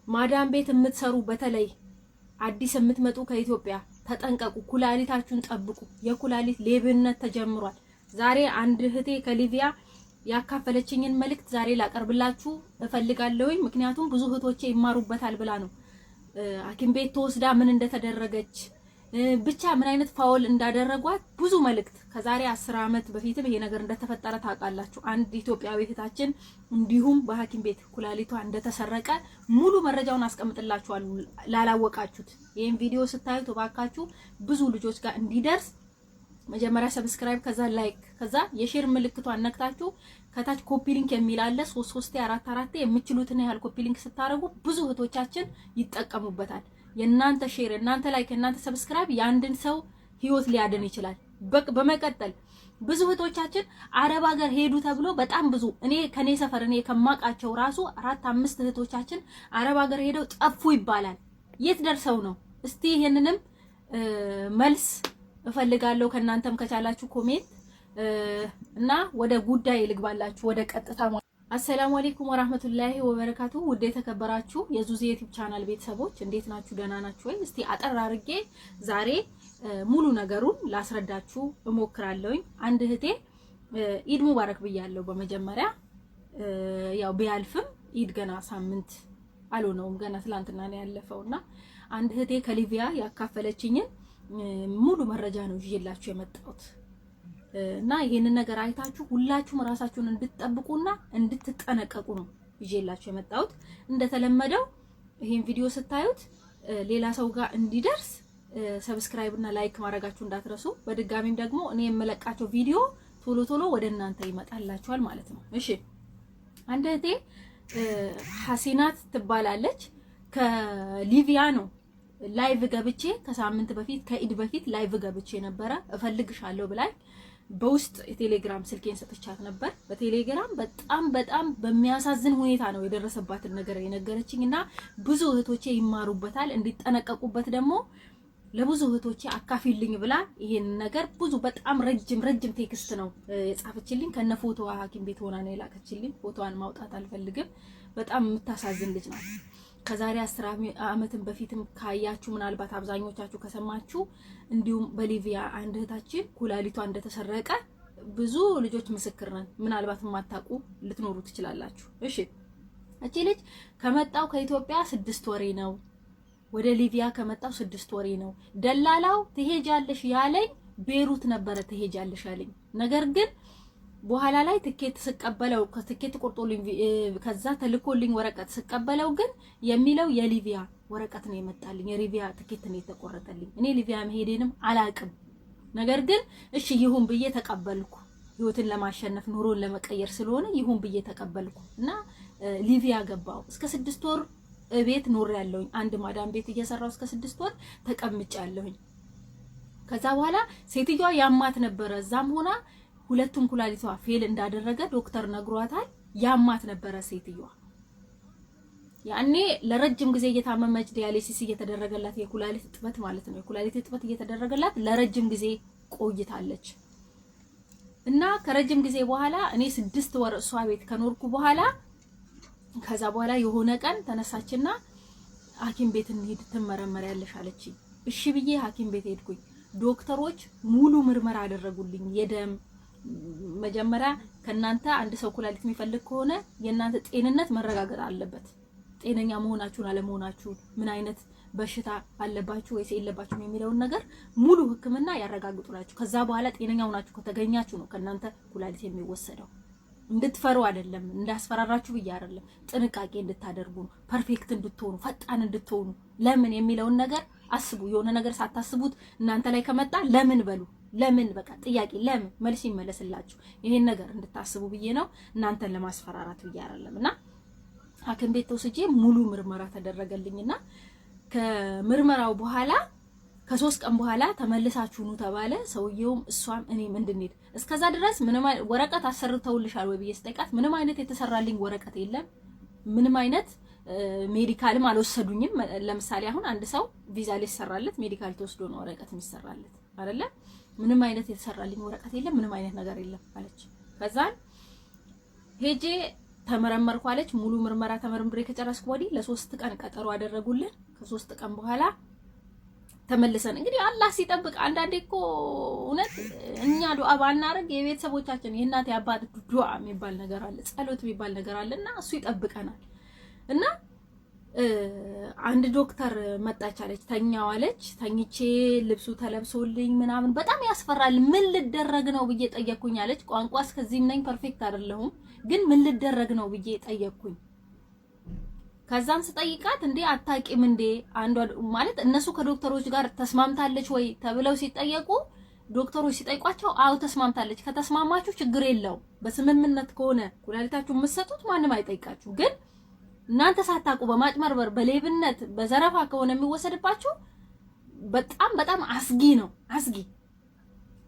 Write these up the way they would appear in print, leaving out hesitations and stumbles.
ማዳም ቤት የምትሰሩ፣ በተለይ አዲስ የምትመጡ ከኢትዮጵያ ተጠንቀቁ። ኩላሊታችሁን ጠብቁ። የኩላሊት ሌብነት ተጀምሯል። ዛሬ አንድ እህቴ ከሊቢያ ያካፈለችኝን መልእክት ዛሬ ላቀርብላችሁ እፈልጋለሁኝ። ምክንያቱም ብዙ እህቶቼ ይማሩበታል ብላ ነው። ሐኪም ቤት ተወስዳ ምን እንደተደረገች፣ ብቻ ምን አይነት foul እንዳደረጓት ብዙ መልእክት። ከዛሬ 10 ዓመት በፊትም ይሄ ነገር እንደተፈጠረ ታውቃላችሁ። አንድ ኢትዮጵያዊ እህታችን እንዲሁም በሐኪም ቤት ኩላሊቷ እንደተሰረቀ ሙሉ መረጃውን አስቀምጥላችኋለሁ። ላላወቃችሁት ይህን ቪዲዮ ስታዩት እባካችሁ ብዙ ልጆች ጋር እንዲደርስ መጀመሪያ subscribe፣ ከዛ like፣ ከዛ የ share ምልክቷን ነክታችሁ ከታች copy link የሚል አለ። ሶስት ሶስቴ፣ አራት አራቴ የምችሉትን ያህል copy link ስታደርጉ ብዙ እህቶቻችን ይጠቀሙበታል። የእናንተ share፣ የእናንተ like፣ የእናንተ subscribe የአንድን ሰው ህይወት ሊያድን ይችላል። በመቀጠል ብዙ እህቶቻችን አረብ ሀገር ሄዱ ተብሎ በጣም ብዙ፣ እኔ ከኔ ሰፈር እኔ ከማውቃቸው ራሱ አራት አምስት እህቶቻችን አረብ ሀገር ሄደው ጠፉ ይባላል። የት ደርሰው ነው? እስቲ ይሄንንም መልስ እፈልጋለሁ ከእናንተም ከቻላችሁ comment እና ወደ ጉዳይ ልግባላችሁ ወደ ቀጥታ። አሰላሙ አለይኩም ወራህመቱላሂ ወበረካቱ። ውድ የተከበራችሁ የዙዚ ዩቲዩብ ቻናል ቤተሰቦች እንዴት ናችሁ? ደህና ናችሁ ወይ? እስቲ አጠር አድርጌ ዛሬ ሙሉ ነገሩን ላስረዳችሁ እሞክራለሁኝ። አንድ እህቴ፣ ኢድ ሙባረክ ብያለሁ። በመጀመሪያ ያው ቢያልፍም ኢድ ገና ሳምንት አልሆነውም፣ ገና ትላንትና ነው ያለፈውና አንድ እህቴ ከሊቢያ ያካፈለችኝን ሙሉ መረጃ ነው ይዤላችሁ የመጣሁት እና ይሄንን ነገር አይታችሁ ሁላችሁም ራሳችሁን እንድትጠብቁና እንድትጠነቀቁ ነው ይዤላችሁ የመጣሁት። እንደተለመደው ይሄን ቪዲዮ ስታዩት ሌላ ሰው ጋር እንዲደርስ subscribe እና like ማድረጋችሁ እንዳትረሱ። በድጋሚም ደግሞ እኔ የምለቃቸው ቪዲዮ ቶሎ ቶሎ ወደ እናንተ ይመጣላችኋል ማለት ነው። እሺ፣ አንድ እህቴ ሐሲናት ትባላለች። ከሊቢያ ነው። Live ገብቼ ከሳምንት በፊት፣ ከኢድ በፊት live ገብቼ ነበረ። እፈልግሻለሁ ብላኝ በውስጥ የቴሌግራም ስልኬን ሰጥቻት ነበር። በቴሌግራም በጣም በጣም በሚያሳዝን ሁኔታ ነው የደረሰባትን ነገር የነገረችኝ እና ብዙ እህቶቼ ይማሩበታል፣ እንዲጠነቀቁበት ደግሞ ለብዙ እህቶቼ አካፊልኝ ብላ ይሄን ነገር ብዙ በጣም ረጅም ረጅም text ነው የጻፈችልኝ። ከነ ፎቶዋ ሐኪም ቤት ሆና ነው የላከችልኝ። ፎቶዋን ማውጣት አልፈልግም። በጣም የምታሳዝን ልጅ ናት። ከዛሬ 10 ዓመትን በፊትም ካያችሁ፣ ምናልባት አብዛኞቻችሁ ከሰማችሁ፣ እንዲሁም በሊቢያ አንድ እህታችን ኩላሊቷ እንደተሰረቀ ብዙ ልጆች ምስክር ነን። ምናልባት የማታውቁ ልትኖሩ ትችላላችሁ። እሺ፣ እቺ ልጅ ከመጣው ከኢትዮጵያ 6 ወሬ ነው። ወደ ሊቢያ ከመጣው 6 ወሬ ነው። ደላላው ትሄጃለሽ ያለኝ ቤሩት ነበረ ትሄጃለሽ ያለኝ። ነገር ግን በኋላ ላይ ትኬት ስቀበለው፣ ከትኬት ቆርጦልኝ ከዛ ተልኮልኝ ወረቀት ስቀበለው ግን የሚለው የሊቢያ ወረቀት ነው የመጣልኝ። የሊቢያ ትኬት ነው የተቆረጠልኝ። እኔ ሊቢያ መሄዴንም አላቅም። ነገር ግን እሺ ይሁን ብዬ ተቀበልኩ። ህይወትን ለማሸነፍ፣ ኑሮን ለመቀየር ስለሆነ ይሁን ብዬ ተቀበልኩ እና ሊቢያ ገባው። እስከ 6 ወር እቤት ኖሬያለሁኝ። አንድ ማዳም ቤት እየሰራው እስከ 6 ወር ተቀምጫለሁኝ። ከዛ በኋላ ሴትዮዋ ያማት ነበረ። እዛም ሆና ሁለቱም ኩላሊቷ fail እንዳደረገ ዶክተር ነግሯታል። ያማት ነበረ ሴትዮዋ። ያኔ ለረጅም ጊዜ እየታመመች dialysis እየተደረገላት፣ የኩላሊት እጥበት ማለት ነው። የኩላሊት እጥበት እየተደረገላት ለረጅም ጊዜ ቆይታለች። እና ከረጅም ጊዜ በኋላ እኔ 6 ወር እሷ ቤት ከኖርኩ በኋላ ከዛ በኋላ የሆነ ቀን ተነሳችና ሐኪም ቤት እንሂድ ትመረመሪያለሽ አለችኝ። እሺ ብዬ ሐኪም ቤት ሄድኩኝ። ዶክተሮች ሙሉ ምርመራ አደረጉልኝ። የደም መጀመሪያ ከእናንተ አንድ ሰው ኩላሊት የሚፈልግ ከሆነ የእናንተ ጤንነት መረጋገጥ አለበት። ጤነኛ መሆናችሁን አለመሆናችሁን፣ ምን አይነት በሽታ አለባችሁ ወይስ የለባችሁም የሚለውን ነገር ሙሉ ሕክምና ያረጋግጡላችሁ። ከዛ በኋላ ጤነኛ ሆናችሁ ከተገኛችሁ ነው ከእናንተ ኩላሊት የሚወሰደው። እንድትፈሩ አይደለም፣ እንዳስፈራራችሁ ብዬ አይደለም። ጥንቃቄ እንድታደርጉ ነው። Perfect እንድትሆኑ፣ ፈጣን እንድትሆኑ፣ ለምን የሚለውን ነገር አስቡ። የሆነ ነገር ሳታስቡት እናንተ ላይ ከመጣ ለምን በሉ። ለምን፣ በቃ ጥያቄ ለምን፣ መልስ ይመለስላችሁ። ይሄን ነገር እንድታስቡ ብዬ ነው፣ እናንተን ለማስፈራራት ብዬ አይደለም። እና ሐኪም ቤት ተወስጄ ሙሉ ምርመራ ተደረገልኝና ከምርመራው በኋላ ከ3 ቀን በኋላ ተመልሳችሁ ኑ ተባለ። ሰውየውም እሷም እኔም እንድንሄድ። እስከዛ ድረስ ምንም ወረቀት አሰርተውልሻል ወይ ብዬ ስጠይቃት ምንም አይነት የተሰራልኝ ወረቀት የለም። ምንም አይነት medical ም አልወሰዱኝም። ለምሳሌ አሁን አንድ ሰው ቪዛ ሊሰራለት medical ተወስዶ ነው ወረቀት የሚሰራለት አይደለ? ምንም አይነት የተሰራልኝ ወረቀት የለም፣ ምንም አይነት ነገር የለም አለች። ከዛን ሄጄ ተመረመርኩ አለች። ሙሉ ምርመራ ተመርምሬ ከጨረስኩ ወዲህ ለ3 ቀን ቀጠሮ አደረጉልን። ከ3 ቀን በኋላ ተመልሰን፣ እንግዲህ አላህ ሲጠብቅ፣ አንዳንዴ እኮ እውነት እኛ ዱዓ ባናረግ የቤተሰቦቻችን የእናት የአባት ዱዓ የሚባል ነገር አለ፣ ጸሎት የሚባል ነገር አለ እና እሱ ይጠብቀናል። እና አንድ ዶክተር መጣች አለች። ተኛው አለች። ተኝቼ ልብሱ ተለብሶልኝ ምናምን በጣም ያስፈራል። ምን ልደረግ ነው ብዬ ጠየቅኩኝ አለች። ቋንቋ እስከዚህም ነኝ፣ perfect አይደለሁም፣ ግን ምን ልደረግ ነው ብዬ ጠየቅኩኝ። ከዛም ስጠይቃት እንዴ አታቂም እንዴ፣ አንዷ ማለት እነሱ ከዶክተሮች ጋር ተስማምታለች ወይ ተብለው ሲጠየቁ፣ ዶክተሮች ሲጠይቋቸው አዎ ተስማምታለች። ከተስማማችሁ ችግር የለውም፣ በስምምነት ከሆነ ኩላሊታችሁ የምትሰጡት ማንም አይጠይቃችሁ። ግን እናንተ ሳታውቁ በማጭበርበር፣ በሌብነት፣ በዘረፋ ከሆነ የሚወሰድባችሁ በጣም በጣም አስጊ ነው፣ አስጊ።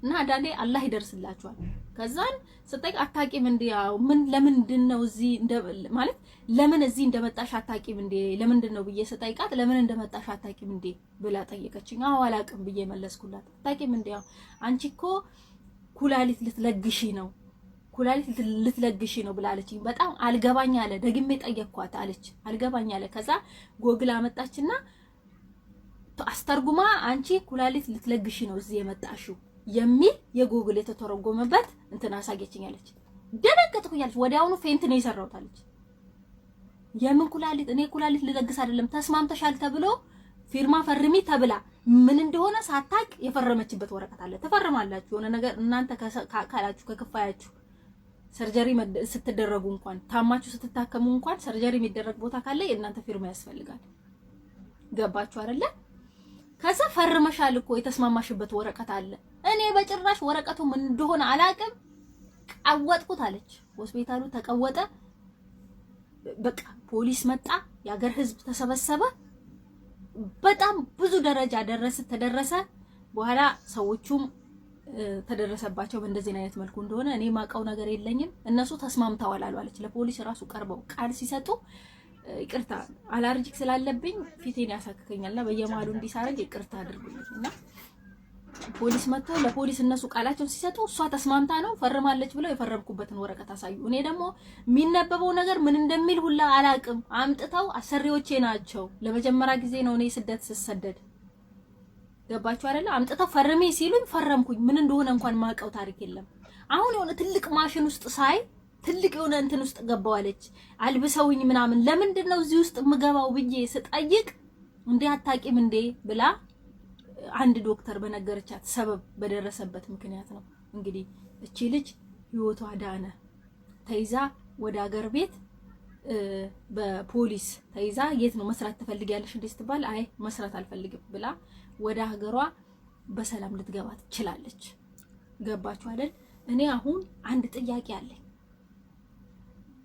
እና አንዳንዴ አላህ ይደርስላችኋል። ከዛን ስጠይቅ አታቂም እንዴ፣ ያው ምን ለምንድን ነው እዚህ እንደ ማለት ለምን እዚህ እንደመጣሽ አታቂም እንዴ፣ ለምንድን ነው ብዬ ስጠይቃት ለምን እንደመጣሽ አታቂም እንዴ ብላ ጠየቀችኝ። አዎ አላቅም ብዬ መለስኩላት። አታቂም እንዴ፣ ያው አንቺ እኮ ኩላሊት ልትለግሺ ነው፣ ኩላሊት ልትለግሺ ነው ብላለችኝ። በጣም አልገባኝ አለ። ደግሜ ጠየቅኳት አለች። አልገባኝ አለ። ከዛ ጎግል አመጣችና አስተርጉማ አንቺ ኩላሊት ልትለግሺ ነው እዚህ የመጣሽው የሚል የጎግል የተተረጎመበት እንትን አሳየችኝ አለች። ደነገጥኩኝ አለች። ወዲያውኑ faint ነው የሰራሁት አለች። የምን ኩላሊት? እኔ ኩላሊት ልለግስ አይደለም፣ ተስማምተሻል ተብሎ ፊርማ ፈርሚ ተብላ ምን እንደሆነ ሳታቅ የፈረመችበት ወረቀት አለ። ትፈርማላችሁ የሆነ ነገር እናንተ ካላችሁ ከክፋያችሁ surgery ስትደረጉ እንኳን፣ ታማችሁ ስትታከሙ እንኳን surgery የሚደረግ ቦታ ካለ የእናንተ ፊርማ ያስፈልጋል። ገባችሁ አይደለ? ከዛ ፈርመሻል እኮ፣ የተስማማሽበት ወረቀት አለ። እኔ በጭራሽ ወረቀቱ ምን እንደሆነ አላቅም፣ ቀወጥኩት አለች። ሆስፒታሉ ተቀወጠ። በቃ ፖሊስ መጣ፣ የሀገር ህዝብ ተሰበሰበ። በጣም ብዙ ደረጃ ደረሰ ተደረሰ። በኋላ ሰዎቹም ተደረሰባቸው በእንደዚህ አይነት መልኩ እንደሆነ እኔ ማውቀው ነገር የለኝም። እነሱ ተስማምተዋል አሉ አለች። ለፖሊስ ራሱ ቀርበው ቃል ሲሰጡ፣ ይቅርታ allergic ስላለብኝ ፊቴን ያሳክከኛልና በየመሀሉ እንዲሳረግ ይቅርታ አድርጉልኝ፣ እና ፖሊስ መጥቶ ለፖሊስ እነሱ ቃላቸውን ሲሰጡ እሷ ተስማምታ ነው ፈርማለች ብለው የፈረምኩበትን ወረቀት አሳዩ። እኔ ደግሞ የሚነበበው ነገር ምን እንደሚል ሁላ አላቅም። አምጥተው አሰሪዎቼ ናቸው። ለመጀመሪያ ጊዜ ነው እኔ ስደት ስሰደድ፣ ገባችሁ አይደለ? አምጥተው ፈርሜ ሲሉኝ ፈረምኩኝ። ምን እንደሆነ እንኳን ማውቀው ታሪክ የለም። አሁን የሆነ ትልቅ ማሽን ውስጥ ሳይ ትልቅ የሆነ እንትን ውስጥ ገባዋለች አልብሰውኝ ምናምን፣ ለምንድን ነው እዚህ ውስጥ የምገባው ብዬ ስጠይቅ እንዴ አታቂም እንዴ ብላ አንድ ዶክተር በነገረቻት ሰበብ በደረሰበት ምክንያት ነው እንግዲህ እቺ ልጅ ህይወቷ ዳነ። ተይዛ ወደ ሀገር ቤት በፖሊስ ተይዛ የት ነው መስራት ትፈልጊያለሽ እንዴ ስትባል አይ መስራት አልፈልግም ብላ ወደ ሀገሯ በሰላም ልትገባ ትችላለች። ገባችሁ አይደል? እኔ አሁን አንድ ጥያቄ አለኝ።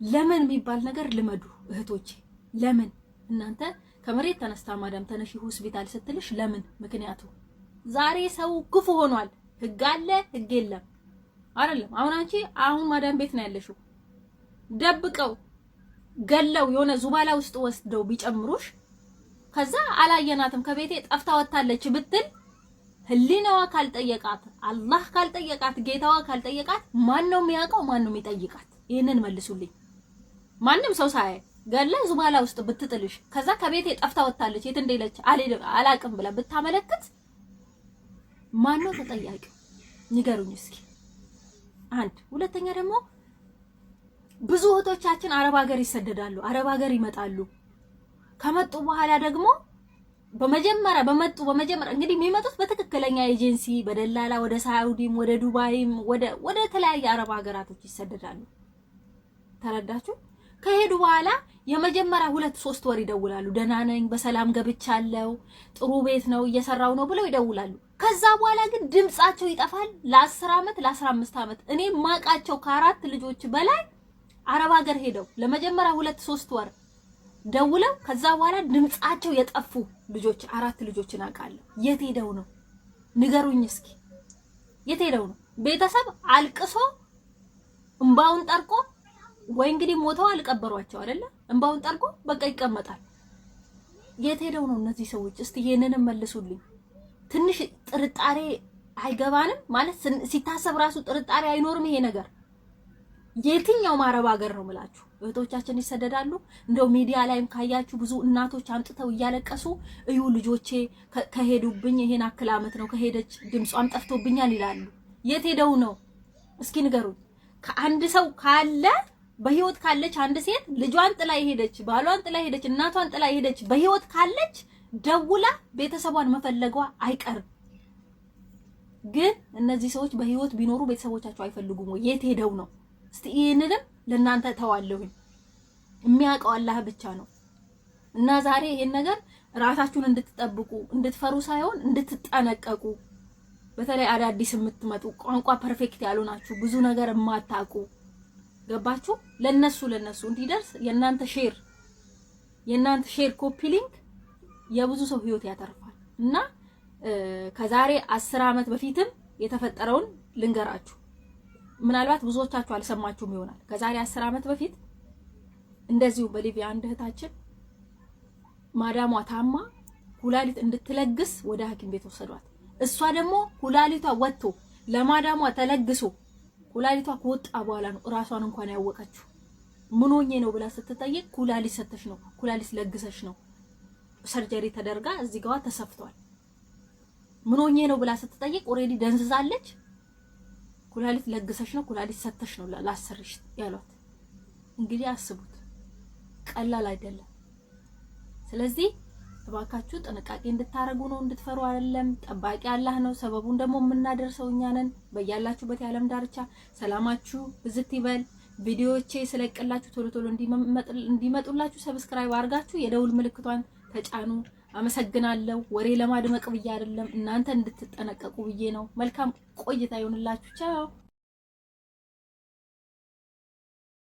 ለምን የሚባል ነገር ልመዱ እህቶቼ። ለምን እናንተ ከመሬት ተነስታ ማዳም ተነሺ ሆስፒታል ስትልሽ ለምን? ምክንያቱ ዛሬ ሰው ክፉ ሆኗል። ህግ አለ፣ ህግ የለም አይደለም። አሁን አንቺ አሁን ማዳም ቤት ነው ያለሽው። ደብቀው ገለው የሆነ زبالة ውስጥ ወስደው ቢጨምሩሽ ከዛ አላየናትም ከቤቴ ጠፍታ ወጥታለች ብትል ህሊናዋ ካልጠየቃት፣ አላህ ካልጠየቃት፣ ጌታዋ ካልጠየቃት ማን ነው የሚያውቀው? ማን ነው የሚጠይቃት? ይህንን መልሱልኝ። ማንም ሰው ሳያይ ገለ زبالة ውስጥ ብትጥልሽ ከዛ ከቤቴ ጠፍታ ወጥታለች የት እንደሄደች አላቅም ብላ ብታመለክት ማን ነው ተጠያቂው? ንገሩኝ እስኪ። አንድ ሁለተኛ ደግሞ ብዙ እህቶቻችን አረብ ሀገር ይሰደዳሉ፣ አረብ ሀገር ይመጣሉ። ከመጡ በኋላ ደግሞ በመጀመሪያ በመጡ በመጀመሪያ እንግዲህ የሚመጡት በትክክለኛ ኤጀንሲ በደላላ ወደ ሳውዲም ወደ ዱባይም ወደ ተለያየ አረብ ሀገራቶች ይሰደዳሉ። ተረዳችሁ? ከሄዱ በኋላ የመጀመሪያ 2-3 ወር ይደውላሉ። ደህና ነኝ፣ በሰላም ገብቻለሁ፣ ጥሩ ቤት ነው እየሰራው ነው ብለው ይደውላሉ። ከዛ በኋላ ግን ድምጻቸው ይጠፋል። ለ10 ዓመት፣ ለ15 ዓመት። እኔ ማቃቸው ከአራት ልጆች በላይ አረብ ሀገር ሄደው ለመጀመሪያ 2-3 ወር ደውለው ከዛ በኋላ ድምጻቸው የጠፉ ልጆች አራት ልጆችን አውቃለሁ። የት ሄደው ነው ንገሩኝ እስኪ። የት ሄደው ነው? ቤተሰብ አልቅሶ እምባውን ጠርቆ ወይ እንግዲህ ሞተው አልቀበሯቸው አይደለ? እምባውን ጠርቆ በቃ ይቀመጣል። የት ሄደው ነው እነዚህ ሰዎች? እስቲ ይሄንንም መልሱልኝ። ትንሽ ጥርጣሬ አይገባንም? ማለት ሲታሰብ ራሱ ጥርጣሬ አይኖርም ይሄ ነገር። የትኛውም አረብ ሀገር ነው የምላችሁ። እህቶቻችን ይሰደዳሉ። እንደው ሚዲያ ላይም ካያችሁ ብዙ እናቶች አምጥተው እያለቀሱ እዩ ልጆቼ ከሄዱብኝ ይሄን አክል ዓመት ነው ከሄደች ድምጿም ጠፍቶብኛል ይላሉ። የት ሄደው ነው? እስኪ ንገሩኝ። ከአንድ ሰው ካለ በህይወት ካለች አንድ ሴት ልጇን ጥላ ሄደች፣ ባሏን ጥላ ሄደች፣ እናቷን ጥላ ሄደች፣ በህይወት ካለች ደውላ ቤተሰቧን መፈለጓ አይቀርም። ግን እነዚህ ሰዎች በህይወት ቢኖሩ ቤተሰቦቻቸው አይፈልጉም ወይ? የት ሄደው ነው? እስቲ ይህንንም ለእናንተ ተዋለሁኝ። የሚያውቀው አላህ ብቻ ነው። እና ዛሬ ይሄን ነገር ራሳችሁን እንድትጠብቁ እንድትፈሩ ሳይሆን እንድትጠነቀቁ፣ በተለይ አዳዲስ የምትመጡ ቋንቋ perfect ያልሆናችሁ ብዙ ነገር የማታውቁ ገባችሁ? ለነሱ እንዲደርስ የእናንተ share copy link የብዙ ሰው ህይወት ያተርፋል። እና ከዛሬ 10 ዓመት በፊትም የተፈጠረውን ልንገራችሁ። ምናልባት ብዙዎቻችሁ አልሰማችሁም ይሆናል። ከዛሬ 10 ዓመት በፊት እንደዚሁ በሊቢያ አንድ እህታችን ማዳሟ ታማ ኩላሊት እንድትለግስ ወደ ሐኪም ቤት ወሰዷት። እሷ ደግሞ ኩላሊቷ ወጥቶ ለማዳሟ ተለግሶ ኩላሊቷ ከወጣ በኋላ ነው እራሷን እንኳን ያወቀችው። ምን ሆኜ ነው ብላ ስትጠይቅ ኩላሊት ሰተሽ ነው፣ ኩላሊት ለግሰሽ ነው፣ surgery ተደርጋ እዚህ ጋዋ ተሰፍቷል። ምን ሆኜ ነው ብላ ስትጠይቅ already ደንዝዛለች። ኩላሊት ለግሰሽ ነው፣ ኩላሊት ሰተሽ ነው ላሰርሽ ያሏት። እንግዲህ አስቡት፣ ቀላል አይደለም። ስለዚህ እባካችሁ ጥንቃቄ እንድታረጉ ነው፣ እንድትፈሩ አይደለም። ጠባቂ አላህ ነው። ሰበቡን ደግሞ የምናደርሰው እኛ ነን። በያላችሁበት የዓለም ዳርቻ ሰላማችሁ ብዝት ይበል። ቪዲዮዎቼ ስለቅላችሁ ቶሎ ቶሎ እንዲመጡላችሁ subscribe አድርጋችሁ የደውል ምልክቷን ተጫኑ። አመሰግናለሁ። ወሬ ለማድመቅ ብዬ አይደለም፣ እናንተ እንድትጠነቀቁ ብዬ ነው። መልካም ቆይታ ይሁንላችሁ። ቻው።